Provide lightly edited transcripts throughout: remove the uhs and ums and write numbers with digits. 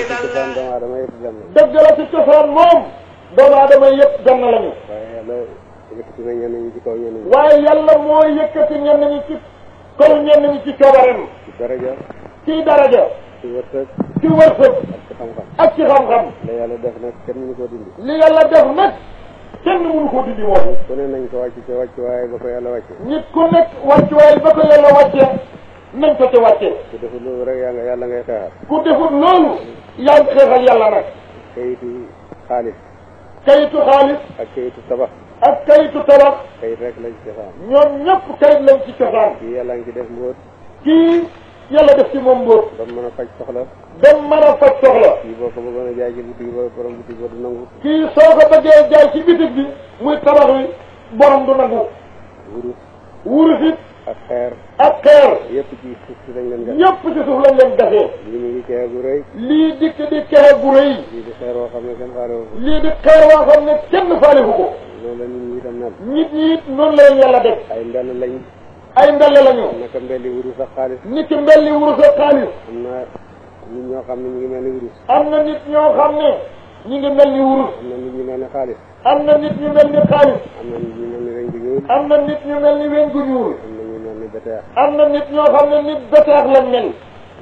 cosaan doomu aadama yëpp benn. dëgg la ci cosaan moom doomu aadama yëpp benn lañu. waaye yàlla yëkkati na ñenn ñi ci kaw ñenn ñi. waaye yàlla moo yëkkati ñenn ñi ci kaw ñenn ñi ci coobareem. ci daraja. ci daraja. ci wërsëg. ci wërsëg. ak ci xam-xam. ak ci xam-xam. la yàlla def nag kenn mënu koo dindi. li yàlla def nag kenn mënu ko dindi moom. ku ne nañ ko wàcc ca wàccuwaay ba ko yàlla wàcce. nit ku nekk wàccuwaay ba ko yàlla wàcce nañ ko ci wàcce. ku deful loolu rek yàlla ngay xeexal. ku deful loolu yaa ngi xeexal yàlla nag. kayitu xaalis. kayitu xaalis. ak kayitu tabax. ak kayitu tabax. kayit rek lañ ci cosaan. ñoom ñëpp kayit lañ ci cosaan. kii yàlla ngi ci def mbóot. kii yàlla def ci moom mbóot. ba mën a faj soxla. dem mën a faj soxla. kii boo ko bëggoon a jaay ci boutique ba borom boutique ba du nangu. kii soo ko bëggee jaay ci bitig bi muy tabax wi borom du nangu. wurus. wurus it. ak xeer. ak xeer. yëpp ci suuf si lañ leen gas. ñëpp ci suuf lañ leen gasee. lii mu ngi kexe gu rëy. lii dikk di kexe gu rëy. lii di xeer woo xam ne kenn faale wu ko. lii di xeer woo xam ne kenn faalewu ko. noonu la nit ñi itam mel. nit ñi it noonu la leen yàlla def. ay mbell lañ. ay mbell lañu. naka mbelli wurus ak xaalis. nit ki mbelli wurus ak xaalis. am na nit ñoo xam ne ñu ngi mel ni wurus. am na nit ñoo xam ne ñu ngi mel ni wurus. am na nit ñu mel ni xaalis. am na nit ñu mel ni xaalis. am na nit ñu mel ni weñ gu ñuul. am na nit ñu mel ni weñ gu ñuul. am na ñu mel ni beteex. am na nit ñoo xam ne nit beteex lañ mel.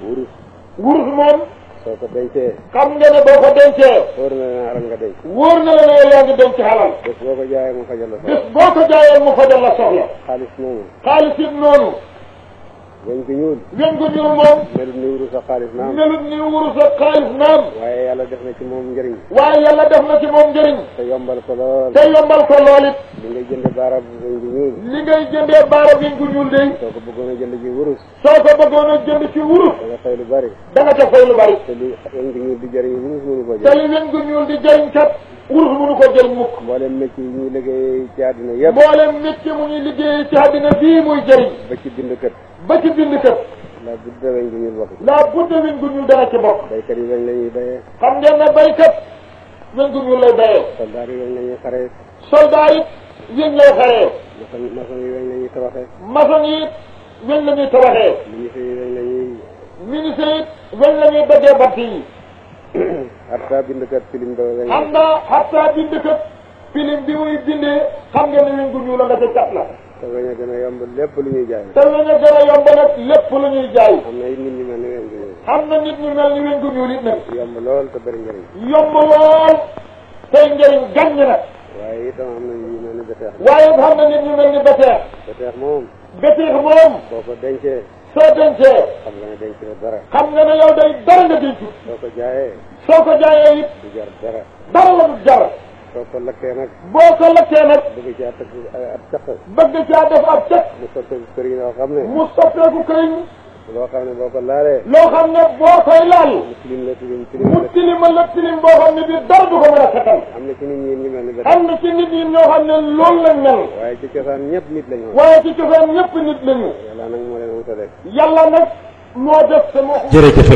wurus. wurus moom. soo ko dencee. xam nga ne boo ko dencee. wóor na leen xaral nga denc. wóor na la ne yaa ngi denc xalal. bés boo ko jaayee mu fajal la bés soxla. boo ko jaayee mu fajal la soxla. xaalis moomu. xaalis it noonu. weñ gu ñuul. weñ gu ñuul moom. melut ni wurus ak xaalis naam. melut ni wurus ak xaalis naam. waaye yàlla def na ci moom njëriñ. waaye yàlla def na ci moom njëriñ. te yombal ko lool. te yombal ko lool it. li ngay jënde baarab weñ gu ñuul. li ngay jëndee baara weñ gu ñuul de. soo ko bëggoon a jënd ci wurus. soo ko bëggoon a jënd ci wurus. da nga fay lu bari. da nga ca fay lu bari. te li weñ gu ñuul di jëriñ wurus mënu ko te jëriñ. li weñ gu ñuul di jëriñ kat wurus mënu ko jëriñ mukk. mboolem métier yi ñuy liggéey ci àddina yëpp. mboolem métier mu ñuy liggéey ci àddina bii muy jëriñ. ba ci bindkat. ba ci bindkat. la budda weñ gu ñuul bokk. laa budda weñ gu ñuul dana ci bokk. baykat yi weñ la ñuy bayee. xam ngeen ne baykat weñ gu ñuul lay bayee. soldaar yi weñ la ñuy xaree. soldat it weñ lay xaree. maçon yi weñ la ñuy tabaxee. maçon yi weñ la ñuy tabaxee. ministre yi weñ la ñuy. ministre it weñ la ñuy daggee bant yi. hatta bindkat film ba weñ. xam nga hatta bindkat film bi muy bindee xam ngeen ne weñ gu ñuul la nga ca cat la. te weñ a gën a yomb lépp lu ñuy jaay. te weñ a gën a yomb nag lépp lu ñuy jaay. am na it nit ñu mel ni weñ gu ñuul. xam na nit ñu mel ni weñ gu ñuul it nag. yomb lool te bëri njëriñ. yomb lool tey njëriñ gàññ nag. waaye itam am na ñu mel ni beteex. waaye xam na nit ñu mel ni beteex. beteex moom. beteex moom. boo ko dencee. soo dencee. xam nga ne denc la dara. xam nga ne yow day dara nga denc. soo ko jaayee. soo ko jaayee it. du jar dara. dara la du jar. soo ko lakkee nag. boo ko lakkee nag. bëgg caa teg ab caq. bëgg caa def ab caq. mu soppeeku këriñ loo xam ne. mu soppeeku këriñ. loo xam ne boo ko laalee. loo xam ne boo koy laal. mu tilim la tilim tilim mu tilimal la tilim boo xam ne bi dara du ko mën a setal. am na ci nit ñi ñu mel ni am na ci nit ñi ñoo xam ne loolu lañ mel. waaye ci cosaan ñëpp nit lañu. waaye ci cosaan ñëpp nit lañu. yàlla nag moo leen wutale. yàlla nag moo def sama. jërëjëf.